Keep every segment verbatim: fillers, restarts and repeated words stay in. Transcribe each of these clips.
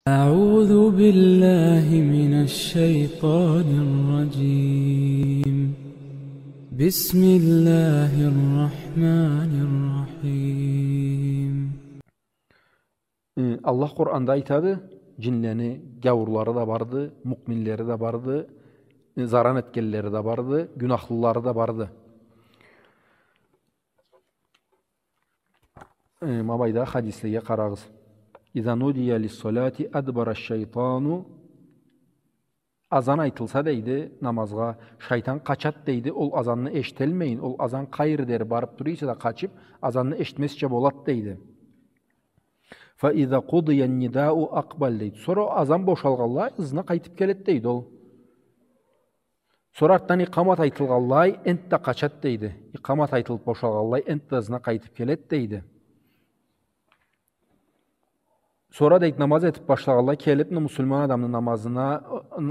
أعوذ بالله من الشيطان الرجيم. بسم الله الرحمن الرحيم. Э, Аллах Къуранда айтады, джинлени гяуурлары да барды, муъминлери да барды, э, заран этгенлери да барды, гюнахлылары да барды. Э, ма былайда хадислеге къарагъыз. إذا نودي للصلاة أدبر الشيطان. Азан айтылса, дейди, намазгъа, шайтан къачат, дейди, ол азанны эшителмейин, ол азан къайры дери барып тура эсе да къачып, азанны эшитмезча болат, дейди. فإذا قضي النداء أقبل, дейди. Сора азан бошалгъанлай ызына къайтып келет, дейди, ол. Сора артдан икъамат айтылгъанлай энтда къачат, дейди. Икъамат айтылып бошалгъанлай энтда ызына къайтып келет, дейди. Сора, дейди, намаз этип башлагъанлай келип, муслиман адамны намазына,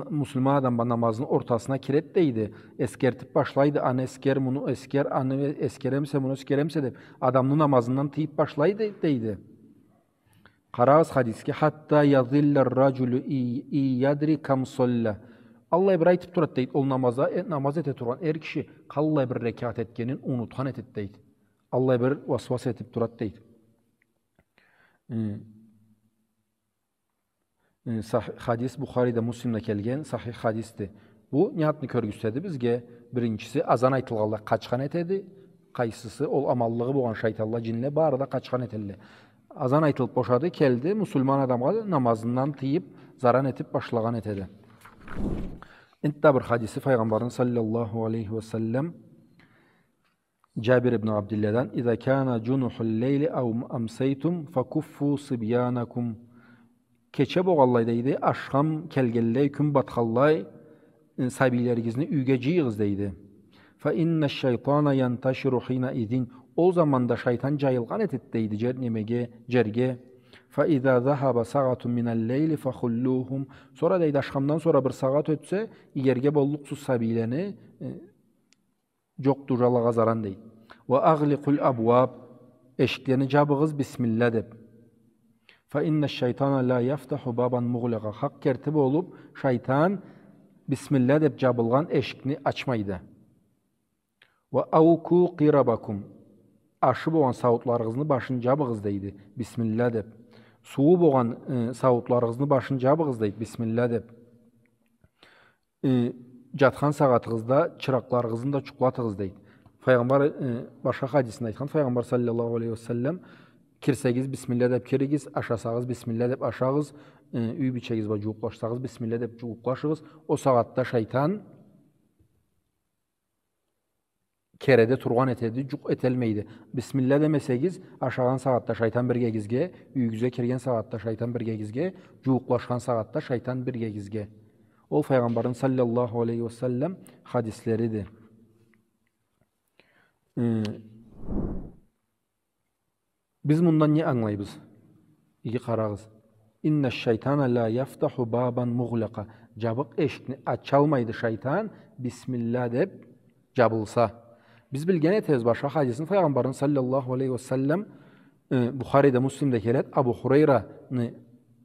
муслиман адам бла намазны ортасына кирет, дейди. Эсгертип башлайды, аны эсгер, муну эсгер, аны эсгеремисе, муну эсгеремисе деп, адамны намазындан тыйып башлайды, дейди. Къарагъыз хадисге, حتى يضل الرجل إن يدر كم صلى. Аллай бир айтып турат, дейди, ол намаза, э, намаз эте тургъан эр киши къаллай бир рекат этгенин унутхан этет, дейди. Аллай бир уасуас этип турат, дейди. Э, э, сах-, хадис Бухариде, Муслимде келген сахих хадисди. Бу не затны кёргюзтеди бизге? Биринчиси, азан айтылгъанлай къачхан этеди. Къайсысы ол аманлыгъы болгъан шайтанла, джинле бары да къачхан этелле. Азан айтылып бошады, келди, муслиман адамгъа намазындан тыйып, заран этип башлагъан этеди. Энтда бир хадиси Файгъамбарны саллаллаху алейхи ва саллам, Джабир ибн Абдилладан: إذا كان جنح الليل أو أمسيتم فكفوا صبيانكم. Кече болгъанлай, дейди, ашхам келгенлей, кюн батханлай, э, сабийлеригизни юйге джыйыгъыз, дейди. فإن الشيطان ينتشر حينئذ. Ол заманда шайтан джайылгъан этет, дейди, джер немеге, джерге. فإذا ذهب ساعة من الليل فخلوهم. Сора, дейди, ашхамдан сора бир сагъат ётсе, иерге боллукъсуз сабийлени, э, джокъду джалагъа заран, дейди. وأغلقوا الأبواب. Эшиклени джабыгъыз, бисмилла деп. فإن الشيطان لا يفتح بابا مغلقا. Хакъ керти болуп, шайтан бисмилла деп джабылгъан эшикни ачмайды. وأوكوا قربكم. Ашы болгъан сауутларыгъызны башын джабыгъыз, дейди, бисмилла деп. Сууу болгъан, э, сауутларыгъызны башын джабыгъыз, дейди, бисмилла деп. Э, джатхан сагъатыгъызда чыракъларыгъызны да джукълатыгъыз, дейди. Файгъамбар, э, башха хадисинде айтхан, Файгъамбар саллаллаху алейхи ва саллам: кирсегиз, бисмилла деп киригиз, ашасагъыз, бисмилла деп ашагъыз, э, юй бийчегиз бла джууукълашсагъыз, бисмилла деп джууукълашыгъыз. Ол сагъатда шайтан кереде тургъан этеди, джукъ этелмейди. Бисмилла демесегиз, ашагъан сагъатда шайтан биргегизге, юйюгюзге кирген сагъатда шайтан биргегизге, джууукълашхан сагъатда шайтан биргегизге. Ол Файгъамбарны саллаллаху алейхи ва саллам хадислериди. Э, Биз мындан не ангылайбыз? Иги къарагъыз. إن الشيطان لا يفتح بابا مغلقا. Джабыкъ эшикни ачалмайды шайтан, бисмилла деп джабылса. Биз билген этебиз башха хадисни, Файгъамбарны саллаллаху алейхи ва саллам, э, Бухариде, Муслимде келет, Абу Хурайраны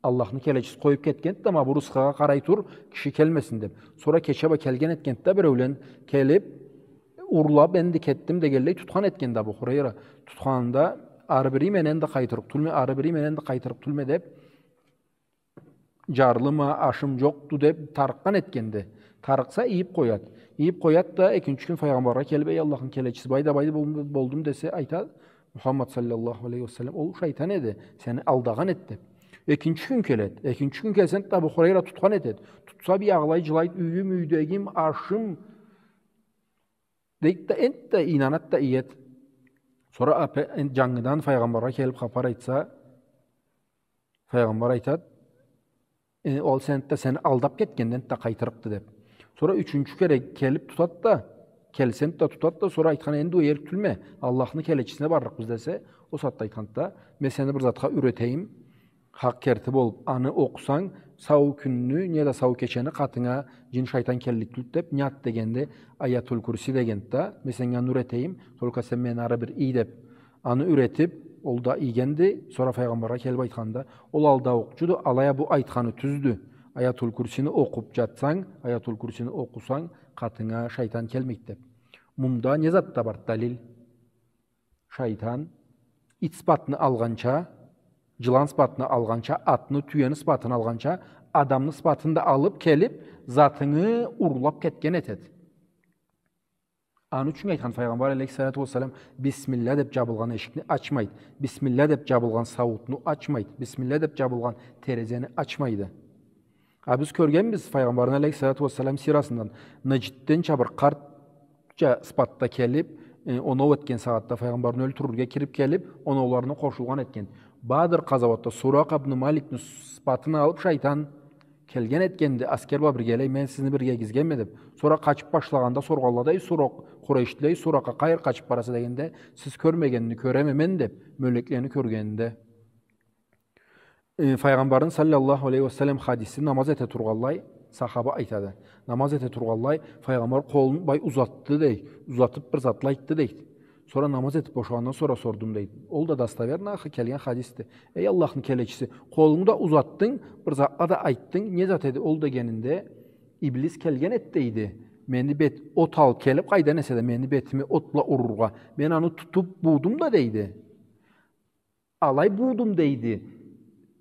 Аллахны келечиси къоюп кетгенди да, ма бу рысхыгъа къарай тур, киши келмесин деп. Сора кече бла келген этгенди да, биреулен келип, урлап, энди кетдим дегенлей, тутхан этгенди Абу Хурайра. Тутханында, ары бир ийменен да къайтырыкъ тюлме, ары бир ийменен да къайтырыкъ тюлме деп, джарлыма, ашым джокъду деп, тарыкъгъан этгенди. Тарыкъса, ийип къоят. Ийип къоят да, экинчи кюн Файгъамбаргъа келип, эй, Аллахны келечиси, бай да бай болдум, болдум десе, айта, Мухаммад саллаллаху алейхи ва саллам, ол шайтан эди, сени алдагъан эди деп. Экинчи кюн келет. Экинчи кюн келсенг да, Абу Хурайра тутхан этет. Тутса, биягъылай джылайт, юйюм, юйдегим, ашым. Дейт да, энтда ийнанат да иет. Сора апе-, эн-, джангыдан Файгъамбаргъа келип хапар айтса, Файгъамбар айтат, э, ол сен да сени алдап кетгенди энтда къайтырыкъды деп. Сора ючюнчю кере келип тутат да, келсенг да тутат да, сора айтхан, энди ол джерик тюлме, Аллахны келечисине барлыкъбыз десе, ол сагъатда айтхан да, мен сени бир затха юретейим, хакъ керти болуп, аны окъусанг, сау кюнню, неда сау кечени къатынга джин шайтан келлик тюлдю деп, не зат дегенди, Аятул Курси дегенди да, мен сеннге аны юретейим, только сен мени ары бир ий деп, аны юретип, Ол да ийгенди, сора файгъамбаргъа келип айтханды: «Ол алдаукъчуду, алай а бу айтханы тюздю. Аятул Курсини окъуп жатсанг, Аятул Курсини окъусанг, къатынга шайтан келмейди», — деп. Мында не затда бар далил? Шайтан ит сыпатны алгъанча, жылан сыпатны алгъанча, атны, тюени сыпатын алгъанча, адамны сыпатын да алып келип, затынгы урлап кетген этеди. Аны ючюн айтхан файгъамбар алейхиссалату уассалам: «Бисмилля деп жабылгъан эшикни ачмайды, бисмилля деп жабылгъан сауутну ачмайды, бисмилля деп жабылгъан терезени ачмайды». А биз кёргенбиз файгъамбарны алейхиссалату уассалам сирасындан, Наждденча бир къартча сыпатда келип, э, оноу этген сагъатда файгъамбарны ёлтюрюрге кирип келип, оноуларына къошулгъан этген. Бадр къазауатда Суракъа ибн Маликни сыпатын алып шайтан келген этгенди, аскер бла биргелей, «Мен сизни биргегизгенме», — деп. Сора къачып башлагъанда соргъанла да: «Эй Суракъ-, Къурейшлиле, эй Суракъа, къайры къачып бараса?» — дегенде, «Сиз кёрмегенни кёреме мен», — деп, мёлеклени кёргенинде. Э, файгъамбарны саллаллаху алейхи ва саллам хадиси, намаз эте тургъанлай, сахаба айтады. Намаз эте тургъанлай, файгъамбар къолун бай узатды, дейди. Узатып, бир затла айтды, дейди. Сора намаз этип бошагъандан сора сордум, дейди. Ол да достоверно, ахы, келген хадисди. Эй Аллахны келечиси, къолунгу да узатдынг, бир затла да айтдынг, не зат эди ол дегенинде, иблис келген эди, дейди. Мени бет-, от алып келип, къайдан эсе да, мени бетими от бла урургъа. Мен аны тутуп буудум да, дейди. Алай буудум, дейди.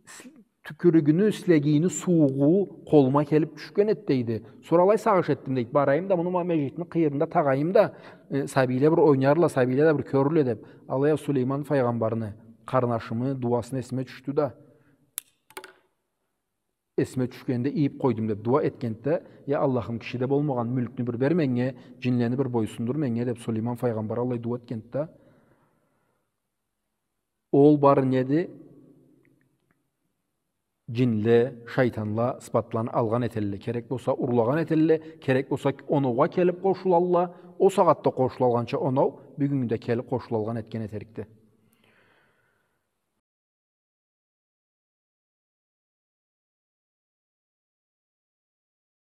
С-, тюкюрюгюню, силегийини суугъу къолума келип тюшген эди, дейди. Сора алай сагъыш этдим, дейди. Барайым да, муну ма межгитни къыйырында тагъайым да, э, сабийле бир ойнарла, сабийле да бир кёрле деп. Алай а Сулейман файгъамбарны, къарнашымы дууасы эсиме тюшдю да. Эсиме тюшгенде ийип къойдум деп дууа этгенди да, я Аллахым, кишиде болмагъан мюлкню бир бер меннге, жинлени бир бойсундур меннге деп Сулейман файгъамбар алай дууа этгенди да. Ол бары неди? Жинле, шайтанла сыпатланы алгъан этелле. Керек болса, урлагъан этелле, керек болса, оноугъа келип къошулалла. Ол сагъатда къошулалгъанча оноу, бюгюн да келип къошулалгъан этген этерикди.